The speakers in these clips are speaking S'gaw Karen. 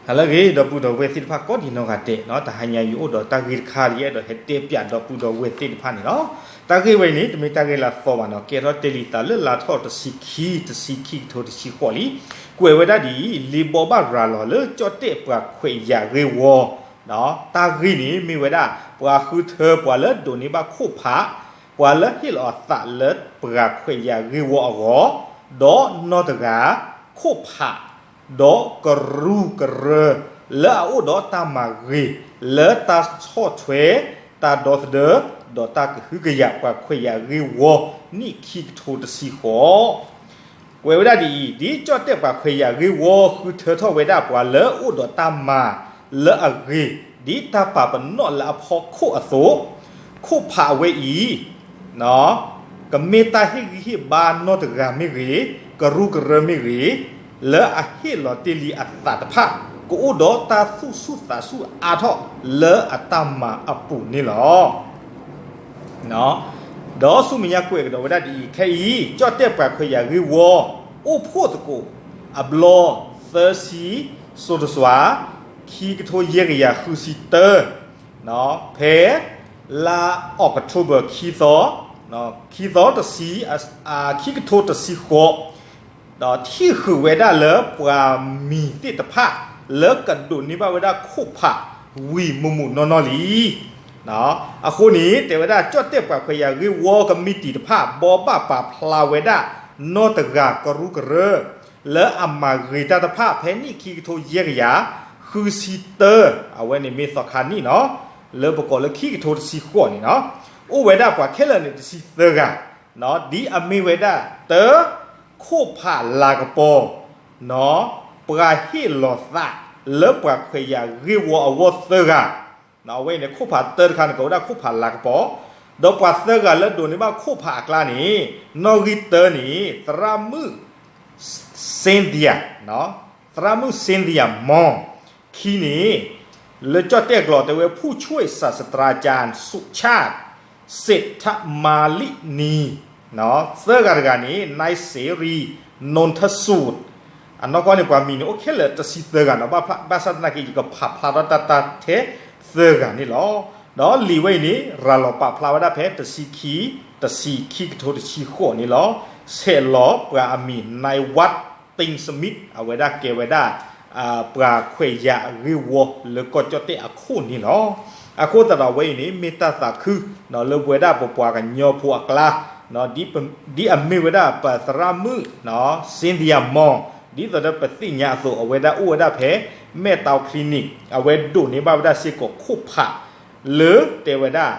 ဟါလၢအဂ့ၤ ဒီပုၢ်ဒီဝဲၢ်သ့ၣ်တဖၣ်ကိးဒံးနီၢ်ဂၤဒဲးနီၤ, တဟါညါယအိၣ်ဒီးတၢ်ဂ့ၢ်တခါလၢယအဲၣ်ဒိးဟဲတဲပၠးဒီပုၢ်ဒီဝဲၢ်သ့ၣ်တဖၣ်န့ၣ်လီၤ. တၢ်ဂ့ၢ်ဝဲအံၤန့ၣ် တမ့ၢ်တၢ်ဂ့ၢ်လၢအသီဘၣ်နီၤ, ကဲထီၣ်တ့ၢ်လံသးလၢလါထီၣ်တဆံခံ တဆံခံကထိတဆံဃိးလံ. ကွဲးဝဲဒၣ်ဒ်အံၤ, လံာ်ဘိးဘၣ်ရၤလီၤလၢကၠီၣ်တဲၣ်ပှၤခွဲးယာ်ဂ့ၢ်ဝီ, တၢ်ဂ့ၢ်န့ၣ်မ့ၢ်ဝဲဒၣ် ပှၤဃုထၢပှၤလၢဒိးန့ၢ်ဘၣ်ခိၣ်ဖး ပှၤလၢဟ့ၣ်လီၤအသးလၢပှၤခွဲးယာ်ဂ့ၢ်ဝီအဂီၢ်, ဒီးနီၢ်တဂၤ ခိၣ်ဖး ဒီးကရူၢ်ကရၢ လၢအအိၣ်ဒီးတၢ်မၤဂ့ၤ လၢတၢ်ဆီၣ်ထွဲ တၢ်ဒီသဒၢ ဒီးတၢ်ကဟုကယာ်ပှၤခွဲးယာ်ဂ့ၢ်ဝီ နံၣ်ခံကထိတဆံဃိး ကွဲးဝဲဒၣ်ဒ်အံၤ, ဒ်ကၠီၣ်တဲၣ်ပှၤခွဲးယာ်ဂ့ၢ်ဝီ ဃုထၢထီၣ်ဝဲဒၣ်ပှၤလၢအိၣ်ဒီးတၢ်မၤလၢအဂ့ၤ ဒ်တၢ်ပာ်ပနီၣ်လၢအဖီခိၣ်အသိး, ခိၣ်ဖးအဝဲအံၤ ကမ့ၢ်တၢ်ဟ့ၣ်ဂံၢ်ဟ့ၣ်ဘါနီၢ်တဂၤမ့ၢ်ဂ့ၤ, ကရူၢ်ကရၢမ့ၢ်ဂ့ၤ, လၢအဟ့ၣ်လီၤတ့ၢ်လံအသးတဖၣ် ကအိၣ်ဒီးတၢ်သူၣ်ဆူၣ်သးဆူၣ်အါထီၣ်လၢအတၢ်မၤအပူၤန့ၣ်လီၤ. ဒီးဆူမဲာ်ညါကွဲးကဒီးဝဲဒၣ်ဒ်အံၤ, ခဲအံၤ ကၠီၣ်တဲၣ်ပှၤခွဲးယာ်ဂ့ၢ်ဝီ အိၣ်ဖှိၣ်သကိး အဘျီ သၢဆံ စိၤတစွၤ ခံကထိယဲၢ်ကယၤဃုဆံတၢ ဖဲ လါ October ခံသီ ခံသီတဆံ ခံကထိတဆံဃိး ဒီးထံၣ်ဃုာ်ဝဲဒၣ်လၢပှၤမံၤသ့ၣ်တဖၣ် လၢကဒိးန့ၢ်ဘၣ်ဝဲဒၣ်ခိၣ်ဖး ဝံၤမုာ်မုာ်နီၢ်နီၢ်လံ. အဃိန့ၣ် တဲဝဲဒၣ် ကၠီၣ်တဲၣ်ပှၤခွဲးယာ်ဂ့ၢ်ဝီကမံးတံာ်တဖၣ် ဘိးဘၣ်ပာ်ဖျါဝဲဒၣ် နီၢ်တဂၤကရူၢ်ကရၢ လၢအမၤဂ့ၤတၢ်တဖၣ် ဖဲနံၣ်ခံကထိယဲၢ်ကယၤ ဃုဆံတၢ အဝဲန့ၣ်မ့ၢ်သီခါနံၣ်နီၤ, လၢပကိးလၢခံကထိတဆံဃိးန့ၣ်နီၤ, အိၣ်ဝဲဒၣ်ပှၤခဲလၢာ်န့ၣ်တဆံသၢဂၤ, ဒ်အမ့ၢ်ဝဲဒၣ် တၢ ခိၣ်ဖးလၤကပီၤ ပှၤဟ့ၣ်လီၤသးလၢပှၤခွဲးယာ်ဂ့ၢ်ဝီအဂီၢ်သၢဂၤ, အဝဲအံၤန့ၣ် ခိၣ်ဖးတၢတခါန့ၣ် ကိးဝဲဒၣ်ခိၣ်ဖးလၤကပီၤ, ဒီးပှၤသၢဂၤလၢဒိးန့ၢ်ဘၣ်ခိၣ်ဖးအကျါန့ၣ် နီၣ်ဂံၢ်တၢန့ၣ် သရၣ်မုၣ် Cynthia, သရၣ်မုၣ် Cynthia Mong, ခံန့ၣ် လၢကၠီၣ်တဲၣ်ကျိာ်တဲဝဲ ผู้ช่วยศาสตราจารย์สุชาติ เศรษฐมาลินี, သၢဂၤတဂၤန့ၣ် นายเสรี นนทสูตร, အနီၢ်ကီၢ်န့ၣ် ပှၤမံၤန့ၣ် အိၣ်ခဲလၢာ်တဆံသၢဂၤနီၤ, ဘၣ်ဆၣ်သနာ်က့ ယကဖးဖျါထီၣ်တၢ်တၢ်ထဲသၢဂၤန့ၣ်လီၤ. ဒီးလံာ်ဝဲအံၤန့ၣ် ရၤလီၤပာ်ဖျါဝဲဒၣ်ဖဲတဆံခံ တဆံခံကထိတဆံဃိးန့ၣ်လီၤ. ဆဲးလီၤပှၤအမံၤ นายวัฒน์ ติงสมิท အဝဲဒၣ်ကဲဝဲဒၣ် ပှၤခွဲးယာ်ဂ့ၢ်ဝီလၢကီၢ်ကၠီၣ်တဲၣ်အခိၣ်န့ၣ်လီၤ. အဃိသတးဒီးအဝဲအံၤန့ၣ် မ့ၢ်တၢ်သးခု လၢပဝဲဒၣ်ပပှၤကညီဖိအကျါ ဒ်အမ့ၢ်ဝဲဒၣ်ပသရၣ်မုၣ် Cynthia Mong, ဒ်သိးဒီးပသ့ၣ်ညါအသိး အဝဲဒၣ်အိၣ်ဝဲဒၣ်ဖဲ Metao Clinic, အဝဲဒိးန့ၢ်ဘၣ်ဝဲဒၣ်စ့ၢ်ကီးခိၣ်ဖး လၢတဲဝဲဒၣ်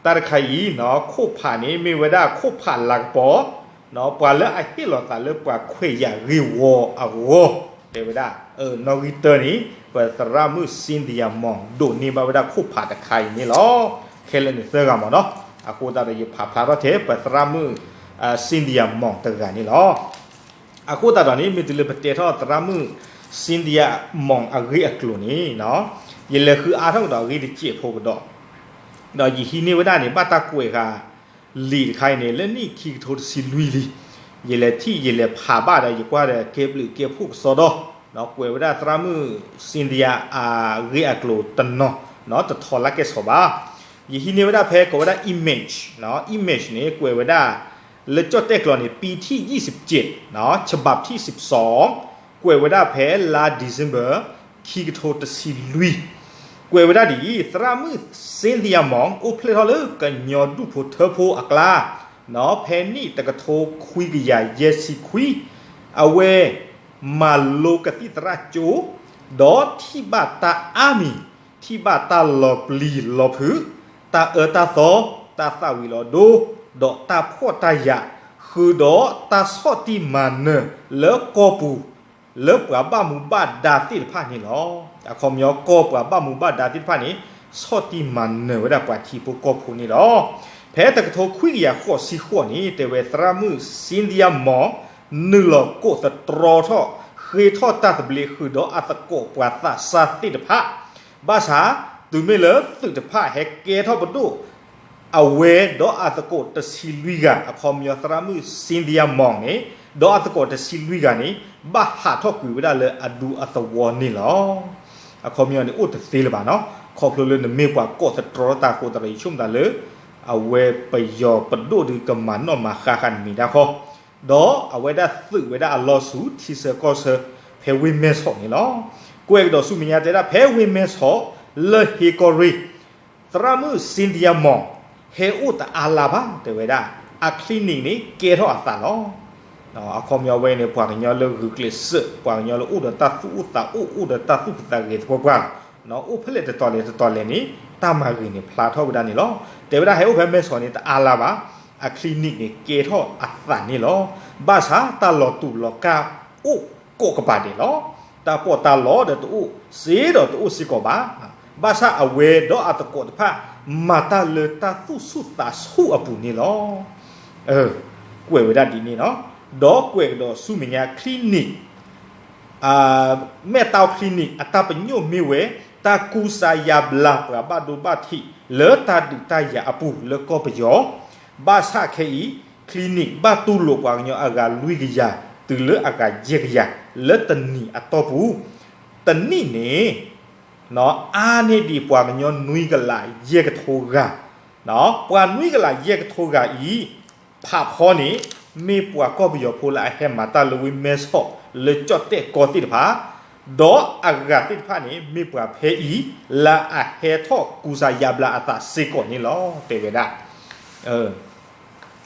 တၢ်တခါအံၤ ခိၣ်ဖးန့ၣ် မ့ၢ်ဝဲဒၣ်ခိၣ်ဖးလၤကပီၤ ပှၤလၢအဟ့ၣ်လီၤသးလၢပှၤခွဲးယာ်ဂ့ၢ်ဝီအဂီၢ် တဲဝဲဒၣ် နီၣ်ဂံၢ်တၢန့ၣ် ပသရၣ်မုၣ် Cynthia Mong ဒိးန့ၢ်ဘၣ်ဝဲဒၣ်ခိၣ်ဖးတခါအံၤန့ၣ်လီၤ. ခဲလၢာ်န့ၣ်သၢဂၤမ့ၢ်နီၤ, အဃိသတးဒီးယဖးဖျါထီၣ်ထဲ ပသရၣ်မုၣ် Cynthia Mong တဂၤန့ၣ်လီၤ. အဃိသတးဒီးန့ၣ် မ့ၢ်တုၤလၢပတဲထီၣ်သရၣ်မုၣ် Cynthia Mong အဂ့ၢ်အကျိၤန့ၣ် ယလဲၤဃုအါထီၣ်ကဒီးအဂ့ၢ်တစဲးဖိကဒီး, ဒီးယဟံးန့ၢ်ဝဲဒၣ်န့ၣ် ဘၣ်တၢ်ကွဲးဃာ်လံာ်တခါအံၤန့ၣ် လၢနံၣ်ခံကထိတဆံလွံၢ်လံ. ယလဲၤထံၣ် ယလဲၤဖးဘၣ်ဒီး ယကွၢ်ဒီးကဲဘျုးကဲဖှိၣ်ကစီဒီ, ကွဲးဝဲဒၣ်သရၣ်မုၣ် Cynthia အဂ့ၢ်အကျိၤတနီၤ, တထီလၢကဲဆိးဘၣ်. ယဟံးန့ၢ်ဝဲဒၣ်ဖဲကိးဝဲဒၣ် image, image န့ၣ် ကွဲးဝဲဒၣ် လၢကၠီၣ်တဲၣ်ကျိာ်န့ၣ် ปีที่ยี่สิบเจ็ด, ฉบับที่สิบสอง, ကွဲးဝဲဒၣ်ဖဲလါ December ခံကထိတဆံလွံၢ်, ကွဲးဝဲဒၣ်ဒ်အံၤ, သရၣ်မုၣ် Cynthia Mong အိၣ်ဖျဲၣ်ထီၣ်လၢကညီဒူၣ်ဖိထၢဖိအကျါ, ဖဲနံၣ်တကထိခွံကယၤယဲၢ်ဆံခွံ, အဝဲ မၤလိကသံၣ်သရၣ်ကၠိ, ဒီးထံၣ်ဘၣ်တၢ်အါမံၤ, ထံၣ်ဘၣ်တၢ်လီၤပျံၤလီၤဖုး, တၢ်အၢတၢ်သီ, တၢ်သၣ်ဝံၤလီၤဒိ, ဒီးတၢ်ဖှီၣ်တၢ်ယာ်, ဃုာ်ဒီးတၢ်ဆီၣ်တံၢ်မၤနၢၤလၢကီၢ်ပူၤ, လၢပှၤဘၣ်မူဘၣ်ဒါသ့ၣ်တဖၣ်န့ၣ်လီၤ. အခီပညီ ကီၢ်ပှၤဘၣ်မူဘၣ်ဒါသ့ၣ်တဖၣ်န့ၣ် ဆီၣ်တံၢ်မၤနၢၤဝဲဒၣ်ပှၤထံဖိကီၢ်ဖိန့ၣ်လီၤ. ဖဲတကထိခွံကယၤဃိးဆံဃိးန့ၣ် တဲဝဲသရၣ်မုၣ် Cynthia Mong နုာ်လီၤကိးသတြီထီၣ် ဃ့ထီၣ်တၢ်သဘျ့ဃုာ်ဒီးအသကိးပှၤသးစၢ်သ့ၣ်တဖၣ်, ဘၣ်ဆၣ် တုၤမ့ၢ်လၢသုးတဖၣ်ဟဲကဲထီၣ်ပဒိၣ် အဝဲဒီးအသကိးတဆံလွံၢ်ဂၤ အခီပညီသရၣ်မုၣ် Cynthia Mong န့ၣ် ဒီးအသကိးတဆံလွံၢ်ဂၤန့ၣ် ဘၣ်ဟးထီၣ်ကွံာ်ဝဲဒၣ်လၢအဒူအသဝီန့ၣ်လီၤ. အခီပညီန့ၣ်အိၣ်တသ့လၢၤဘၣ်နီၤ. ခီဖျိလၢနမ့ၢ်ပှၤကိးသတြီတၢ်အဃိသတးဒီး ယဆိကမိၣ်သးလၢ အဝဲပယီၤပဒိၣ်ဒုးကမၤနီၣ်မၤဃါဃာ်နမံၤဒၣ်ဃီ, ဒီးအဝဲဒၣ်သုးဝဲဒၣ်အလီၢ်ဆူထံဆၢကီၢ်ဆၢ ဖဲဝ့ၢ်မဲၢ်ဆီးန့ၣ်လီၤ. ကွဲးကဒီးဆူမဲာ်ညါတဲဒၣ် ဖဲဝ့ၢ်မဲၢ်ဆီး လၢဟ့ကီၢ်ရ့ၣ် သရၣ်မုၣ် Cynthia Mong ဟဲအိၣ်တအါလါဘၣ် တဲဝဲဒၣ် အ clinic န့ၣ် ကဲထီၣ်အသးလီၤ. အခီပညီဝဲန့ၣ် ပှၤကညီလၢဂုာ်ကျဲးစၢး ပှၤကညီလၢအိၣ်ဒီးတၢ်သူၣ်အိၣ်သးအိၣ် အိၣ်ဒီးတၢ်သူၣ်ဖှံသးဂဲၤသပှၢ်ပှၢ်, အိၣ်ဖဲလဲၣ်တတီၤလဲၣ်တတီၤလဲၣ်န့ၣ် တၢ်မၤဂ့ၤန့ၣ်ဖျါထီၣ်ဝဲဒၣ်န့ၣ်လီၤ. တဲဝဲဒၣ်ဟဲအိၣ်ဖဲမဲၢ်ဆီးန့ၣ် တအါလါဘၣ် အ clinic န့ၣ် ကဲထီၣ်အသးန့ၣ်လီၤ. ဘၣ်ဆၣ်တၢ်လီၤတူာ်လီၤကာ်အိၣ်ကိးကပၤဒဲးလီၤ. တၢ်ပီးတၢ်လီဒီးတအိၣ် စ့ဒီးတအိၣ်စ့ၢ်ကီးဘၣ်. ဘၣ်ဆၣ်အဝဲဒီးအသကိးတဖၣ် မၤတၢ်လၢတၢ်သူၣ်ဆူၣ်သးဆူၣ်အပူၤန့ၣ်လီၤ. ကွဲးဝဲဒၣ်ဒ်န့ၣ်နီၤ. ဒီးကွဲးကဒီးဆူမဲာ်ညါ clinic မဲၢ်တီ clinic အတၢ်ပညိၣ်မ့ၢ်ဝဲ တၢ်ကူစါယါဘျါပှၤဘၣ်ဒိဘၣ်ထံးလၢတၢ်ဒုးတၢ်ယၤအပူၤလၢကီၢ်ပယီၤ, ဘၣ်ဆၣ်ခဲအံၤ clinic ဘၣ်တူၢ်လိာ်ပှၤကညီအဂၤလွံၢ်ကယၤ တုၤလၢအဂၤယဲၢ်ကယၤ လၢတနံၤအတီၢ်ပူၤ, တနံၣ်န့ၣ် အါန့ၢ်ဒံးပှၤကညီနွံကလးယဲၢ်ကထိဂၤ, ပှၤနွံကလးယဲၢ်ကထိဂၤအံၤ ဖးဖီန့ၣ် မ့ၢ်ပှၤကီၢ်ပယီၤဖိလၢအဟဲမၤတၢ်လၢဝ့ၢ်မဲၢ်ဆီးလၢကၠီၣ်တဲၣ်ကီၢ်သ့ၣ်တဖၣ်, ဒီးအဂၤသ့ၣ်တဖၣ်န့ၣ် မ့ၢ်ပှၤဖဲအံၤ လၢအဟဲထီၣ်ကူစါယါဘျါအသးစ့ၢ်ကီးန့ၣ်လီၤ တဲဝဲဒၣ်.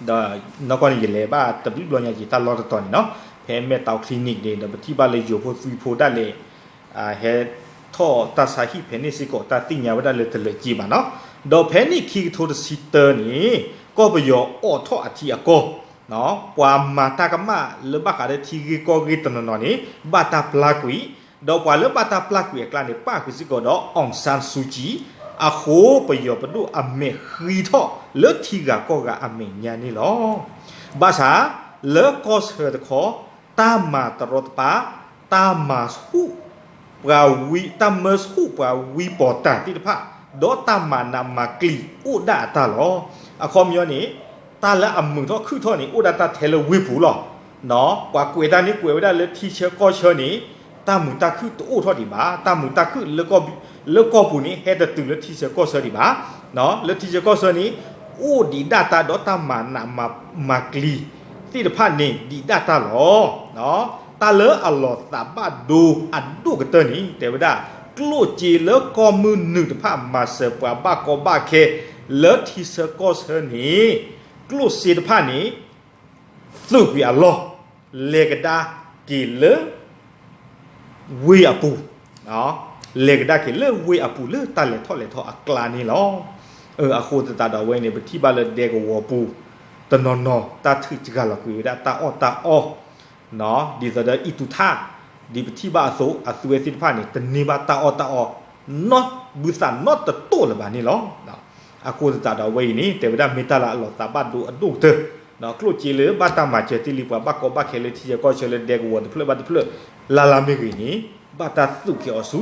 ဒီးနီၢ်ကီၢ်န့ၣ် ယလဲၤဘၣ်တဘျုးဘျီညါက့ၤတၢ်လီၢ်တတီၤန့ၣ်နီၤ, ဖဲမဲၢ်တီ clinic န့ၣ် ဒီးပထံၣ်ဘၣ်လၢယိၤဖိသွံၣ်ဖိဒၣ်လဲာ် ဟဲထီၣ်တၢ်ဆါဟံၣ်ဖဲန့ၣ်စ့ၢ်ကီး တၢ်သ့ၣ်ညါဝဲဒၣ်လၢတလၢာ်က့ဘၣ်နီၤ. ဒီးဖဲနံၣ်ခံကထိတဆံတၢန့ၣ် ကီၢ်ပယီၤအိးထီၣ်အထံအကီၢ်, ပှၤမၤတၢ်ကမၣ်လၢဘၣ်ဃးလၢထံဂ့ၢ်ကီၢ်ဂ့ၢ်တနီၤနီၤန့ၣ် ဘၣ်တၢ်ပျၢ်ကွံာ်, ဒီးပှၤလၢဘၣ်တၢ်ပျၢ်ကွံာ်အကျါန့ၣ် ပၣ်ဃုာ်စ့ၢ်ကီးဒီး အောင်ဆန်းစုကြည်, အဃိပယီၤပဒိၣ်အမဲာ်ဃံထီၣ်လၢထံဂၤကီၢ်ဂၤအမဲာ်ညါန့ၣ်လီၤ. ဘၣ်ဆၣ် လၢကီၢ်ဆၢတခီ တၢ်မၤတရီတပါ တၢ်မၤဆူၣ် ပှၤဝံ တၢ်မၢဆူၣ်ပှၤဝံပီၤတၢ်သ့ၣ်တဖၣ် ဒီးတၢ်မၤနးမၤကျံၤအိၣ်ဒၣ်အတၢ်လီၤ. အခီပညီန့ၣ် တၢ်လၢအမုာ်ထီၣ်ခုၣ်ထီၣ်န့ၣ် အိၣ်ဒၣ်တၢ်ထဲလၢဝ့ၢ်ပူၤလီၤ. ပှၤကွဲးတၢ်န့ၣ်ကွဲးဝဲဒၣ်လၢထံဆၢကီၢ်ဆၢန့ၣ် တၢ်မုာ်တၢ်ခုၣ်တအိၣ်ထီၣ်ဒံးဘၣ်, တၢ်မုာ်တၢ်ခုၣ် လၢကီၢ်ပူၤန့ၣ် ဟဲတတုၤလၢထံဆၢကီၢ်ဆၢဒံးဘၣ်. လၢထံဆၢကီၢ်ဆၢန့ၣ် အိၣ်ဒံးဒၣ်တၢ်ဒီးတၢ်မၤနးမၤကျံၤသ့ၣ်တဖၣ်န့ၣ် ဒံးဒၣ်တၢ်လီၤ. တၢ်လၢအလီၤသးဘၣ်ဒိအဒိၣ်ကတၢၢ်န့ၣ် တဲဝဲဒၣ် ကျိၣ်စ့လၢကီၢ်မုၢ်နုာ်တဖၣ်မၤစၢၤပှၤဘၣ်ကီဘၣ်ခဲ လၢထံဆၢကီၢ်ဆၢန့ၣ် ကျိၣ်စ့တဖၣ်န့ၣ် သုးကွံာ်အလီၢ် လဲၤကဒါက့ၤလၢ ဝ့ၢ်အပူၤ, လဲၤကဒါက့ၤလၢဝ့ၢ်အပူၤလၢတၢ်လဲၤထီၣ်လဲၤထီအကျါန့ၣ်လီၤ. အဃိသတးဒီးအဝဲန့ၣ် ပထံၣ်ဘၣ်လၢဒဲကဝီၤပူၤ တနီၤနီၤ တၢ်ထုးစှၤလီၤကွံာ်ဝဲဒၣ်တၢ်အီၣ်တၢ်အီ, ဒ်သိးဒီးအံၣ်တူၢ်ထၣ် ဒ်ပထံၣ်ဘၣ်အသိး အသုဝဲသ့ၣ်တဖၣ်န့ၣ် တန့ၢ်ဘၣ်တၢ်အီၣ်တၢ်အီ နီတဘုသးနီတတိၢ်လၢၤဘၣ်န့ၣ်လီၤ. အဃိသတးဒီးအဝဲအံၤန့ၣ် တဲဝဲဒၣ်မ့ၢ်တၢ်လၢအလီၤသးဘၣ်ဒိအဒိၣ်ကတၢၢ်, ကျိၣ်စ့လၢဘၣ်တၢ်မၤစၢၤတ့ၢ်လံပှၤဘၣ်ကီဘၣ်ခဲလၢထံဆၢကီၢ်ဆၢလၢဒဲကဝီၤတဖျၢၣ်ဘၣ်တဖျၢၣ် လၢ်လၢ်မ့ၢ်ဂ့ၤန့ၣ် ဘၣ်တၢ်သုးက့ၤအီၤဆူ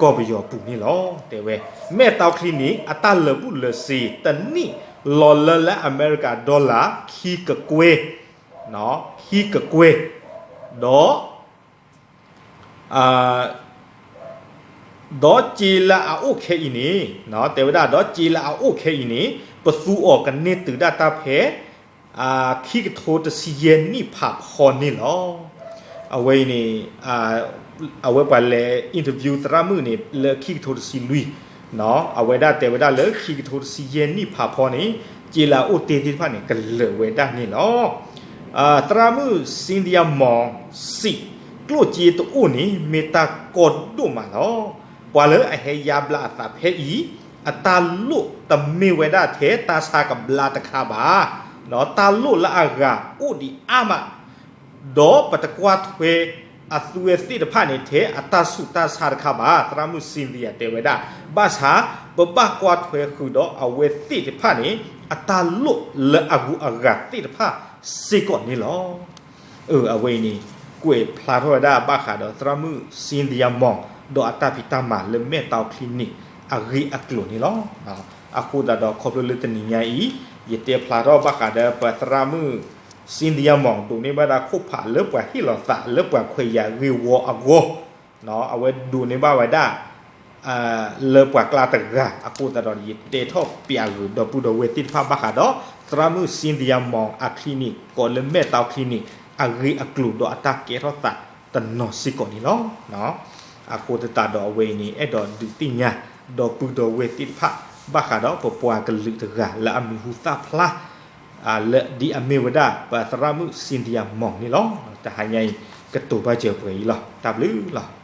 ကီၢ်ပယီၤပူၤန့ၣ်လီၤ. တဲဝဲ မဲၢ်တီ clinic အတၢ်လၢာ်ဘူၣ်လၢာ်စ့ၤ တနံၣ်လီၤလၢလၢအမဲရကၤ dollar ခံကကွဲၢ်, ခံကကွဲၢ်, ဒီး ဒီးစ့လၢအအိၣ်ခဲအံၤန့ၣ် တဲဝဲဒၣ် ဒီးစ့လၢအအိၣ်ခဲအံၤန့ၣ် ပသူအီၤကန့ၢ်တုၤဒၣ်တၢ်ဖဲ ခံကထိတဆံယဲၢ်နံၣ်ဖးဖီန့ၣ်လီၤ. အဝဲအံၤန့ၣ် အဝဲပှၤလဲၤ interview သရၣ်မုၣ်န့ၣ် လၢခံကထိတဆံလွံၢ်, အဝဲဒၣ်တဲဝဲဒၣ်လၢခံကထိတဆံယဲၢ်နံၣ်ဖးဖီန့ၣ် စ့လၢအအိၣ်တ့ၢ်သ့ၣ်တဖၣ်န့ၣ် ကလၢာ်ဝဲဒၣ်န့ၣ်လီၤ. သရၣ်မုၣ် Cynthia Mong စံး ကျိၣ်စ့တအိၣ်န့ၣ် မ့ၢ်တၢ်ကီဒိၣ်မးလီၤ. ပှၤလၢအဟဲယါဘျါအသးဖဲအံၤ အတၢ်လိၣ်တမ့ၢ်ဝဲဒၣ်ထဲတၢ်ဆါကဘျါတခါဘၣ်, တၢ်လိၣ်လၢအဂၤအိၣ်ဒံးအါမး ဒီးပတကွၢ်ထွဲအသုဝဲသ့ၣ်တဖၣ်န့ၣ် ထဲအတၢ်ဆူးတၢ်ဆါတခါဘၣ်. သရၣ်မုၣ် Cynthia တဲဝဲဒၣ် ဘၣ်ဆၣ် ပဘၣ်ကွၢ်ထွဲဃုာ်ဒီးအဝဲသ့ၣ်တဖၣ်န့ၣ် အတၢ်လိၣ်လၢအဂုၤအဂၤသ့ၣ်တဖၣ်စ့ၢ်ကီးန့ၣ်လီၤ. အဝဲအံၤန့ၣ် ကွဲးဖျါထီၣ်ဝဲဒၣ်ဘၣ်ဃးဒီးသရၣ်မုၣ် Cynthia Mong ဒီးအတၢ်ဖံးတၢ်မၤလၢမဲၢ်တီ clinic အဂ့ၢ်အကျိၤန့ၣ်လီၤ. အဃိသတးဒီးခီဖျိလၢတနံၤညါအံၤ ယတဲဖျါထီၣ်ဘၣ်ဃးဒီးပှၤသရၣ်မုၣ် Cynthia Mong ဒိးန့ၢ်ဘၣ်ဒၣ်ခိၣ်ဖးလၢပှၤဟ့ၣ်လီၤသးလၢပှၤခွဲးယာ်ဂ့ၢ်ဝီအဂီၢ်, အဝဲဒိးန့ၢ်ဘၣ်ဝဲဒၣ် လၢပှၤကျါတဂၤအဃိသတးဒီး ယတဲထီၣ်ပျးဂုာ်ဒီပုၢ်ဒီဝဲၢ်သ့ၣ်တဖၣ်ဘၣ်ဃးဒီး သရၣ်မုၣ် Cynthia Mong အ clinic ကိးလၢ Meta clinic အဂ့ၢ်အကျိၤဒီးအတၢ်ကဲထီၣ်သးတနီၤစ့ၢ်ကီးန့ၣ်လီၤ. အဃိသတးဒီးအဝဲအံၤန့ၣ် အဲၣ်ဒိးဒုးသ့ၣ်ညါဒီပုၢ်ဒီဝဲၢ်သ့ၣ်တဖၣ် ဘၣ်ဃးဒီးပပှၤကလုာ်တဂၤလၢအမံၤဟူသၣ်ဖျါ လၢဒ်အမ့ၢ်ဝဲဒၣ် ပသရၣ်မုၣ် Cynthia Mong န့ၣ်လီၤ. တဟါညါအံၤ ကတိၤဘၣ်စၢၤပှဲၤအံၤလီၤ. တၢ်ဘျုးလီၤ.